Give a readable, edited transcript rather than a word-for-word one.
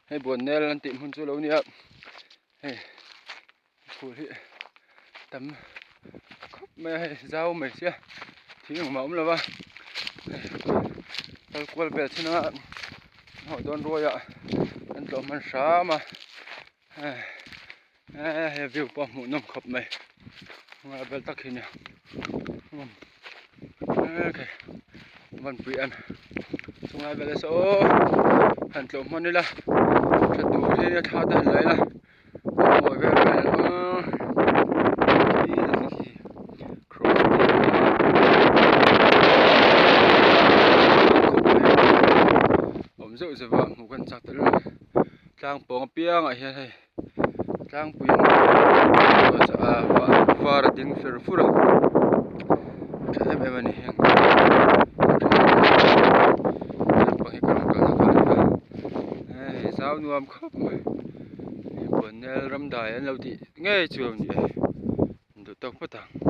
Hei buannel an tih hmun chu a lo nia hei phul hi tam khawp mai a hei zau mai sia thing engmah a awm lo va hei kal kual vel chin anga hawh dawn ruai ah an tlawh hman hram a hei he view pawh a hmuh nawm khawp mai a vel tak hi a nia vanpui em chunglai vel ah saw han tlawh hman ila tha tur hi ania thla te han la ila a mawi vel vel a cross tih awm zeuh zeuh a hmuh kan chak telh mai tlang pawng apiangah hian hei tlangpui var a ding fer fur a tha em em a ni heng naupang hi kawng kalna kal a hei zau nuam khawp mai buannel ramdai an lo tih ngei chu a ni e duh tawk phawt ang.